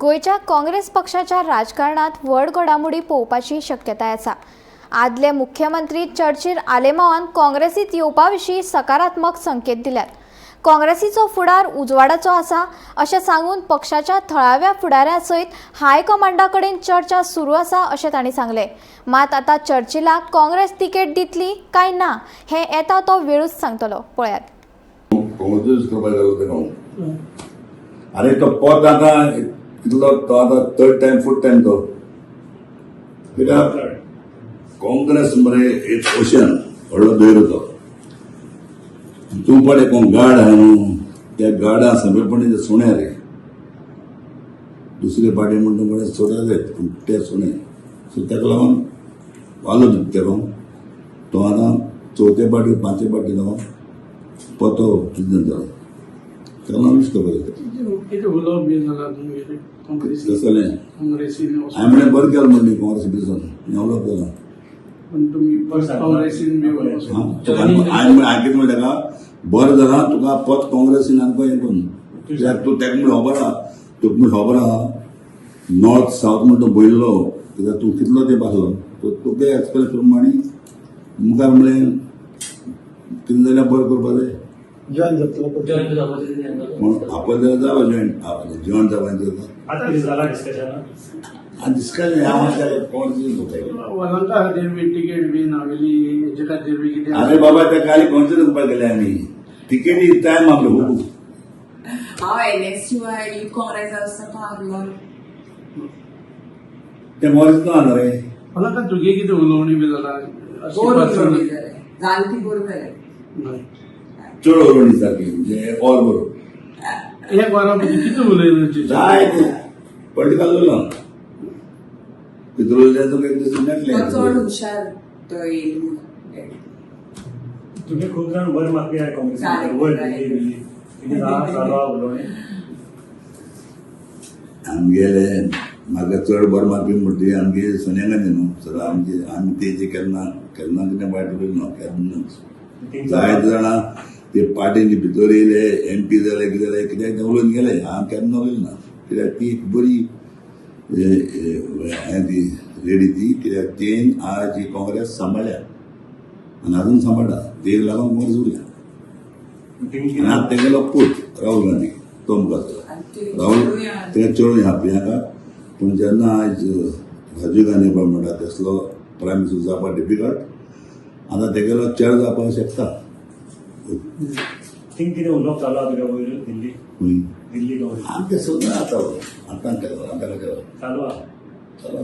गोंयच्या काँग्रेस पक्षाच्या राजकारणात व्हड घडामोडी पळोवपाची शक्यताय आसा. आदले मुख्यमंत्री चर्चिल आलेमांवान काँग्रेसीत येवपा विशीं सकारात्मक संकेत दिल्यात. काँग्रेसीचो फुडार उजवाडाचो आसा अशें सांगून पक्षाच्या थळाव्या फुडाऱ्यां सयत हायकमांडा कडेन चर्चा सुरू आसा अशें तांणी सांगलें. मात आतां चर्चिलाक काँग्रेस तिकेट दितली काय ना हें येता तो वेळूच सांगतलो. पळयात. काँग्रेसूच करपाक लागलो तेका हांव. आनी तो पद आतां कितलो तो आतां थर्ड टायम, फोर्थ टायम तो. कित्याक काँग्रेस मरे एक ओशन, व्हडलो दर्यो तो. तूं पळय, कोण गार्ड आहा न्हू, त्या गार्डा सगळेपणी ते सुणे रे. दुसरे पार्टी म्हणटा पळय सोडले, पूण ते सुणे. सो ताका लागून वालो दिता तेका. तो आतां चवथे पाटी, पांचवे पाटी तो पतो प्रेसिडेंट जालो. ताका लागून विश करपाक जाता. कितें उलोवप बी जाला तुमगेलें काँग्रेसी? तसलें. काँग्रेसीन वचून? हांवें म्हणलें, बरें केलें म्हणलें, काँग्रेस बिजन उलोवप जालां. पण तुमी काँग्रेसीन बी वचून? हां, तुका हांवें म्हणलें, हांवें कितें म्हणलें ताका, बरें जालां तुका पद काँग्रेसीन आमकां हें करून. कित्याक तूं ताका म्हणून खबर आहा, तुका म्हणून खबर आहा, नॉर्थ सावथ म्हणून तूं भयल्लो. कित्याक तूं कितलो तेंप आसलो तो तुगे एक्सपिरियन्स प्रमाणे मुखार म्हणलें कितें जाल्यार बरें करपा जाय. जॉईन जातलो? जॉईन जावपाचें. म्हणून आपलो जाल्यार जालो जॉईन, जॉईन जावपाचें जाता. आतां कितें जाला डिस्कशन? आनी डिस्कशन हांव काँग्रेसीन करता. वलंका खातीर बी तिकेट बी नावेली हेजे खातीर बी कितें? अरे बाबा, त्या खाली काँग्रेसीन करपाक गेले आमी. तिकेटी टायम आपलो खूब. हांव एनएसयूआय, युथ काँग्रेस आसतना आसलो. ते काँग्रेसीन आसा रे. वलंका, तुगे कितें उलोवणी बी जाला? बोर उलोवणी जालें, जालें ती बोर जालें. चड उलोवणी सारकी, म्हणजे ऑल बरोबर. एक वरां पयलीं कितें उलयलें? जाय ते पॉलिटिकल उरलो, भितर उरल्यार तुका एक दीस तो चड मेळटलें. हुशार तो येईल म्हणून. तुम्ही खूप जाण वर मागपी आहे काँग्रेस सारकें, वर. सारकें. दिल्ली बिल्ली कितें चालू आहा उलोवणें? आमगेले म्हाका चड बरो मारपी म्हणटी आमगे सोनिया गांधी न्हू सगळं. आमचे आमी तेजे केन्ना केन्ना कितें वायट उलयलें ना केन्नाच. जायते जाणां ते पार्टीन भितर येयले, एमपी जाले, कितें जाले, कित्याक ते उलोवन गेले. हांव केन्ना उलयलें ना. कित्याक ती एक बरी हें ती लेडी ती. कित्याक तेन आज ही काँग्रेस सांबाळ्ळ्या आनी अजून सांबाळटा. तेका लागून काँग्रेस उरल्या. थिंग. आनी आतां तेगेलो पूत राहुल गांधी तो मुखार जाला. आनी ते राहुल चेडूंय आहा. ते चेडूं ह्या प्रियांका. पूण जेन्ना आयज राजीव गांधी पण म्हणटा तसलो प्रायम मिनिस्टर जावपाक डिफिकल्ट. आतां तेगेलो चेडो जावपाक शकता. थिंग कितें उलोवप चालू आहा तुज्या वयर दिल्ली? खंय? दिल्ली काँग्रेस. आमचें सगळें आतां, आतां केलो, आतां केलो. चालू आहा. चलो.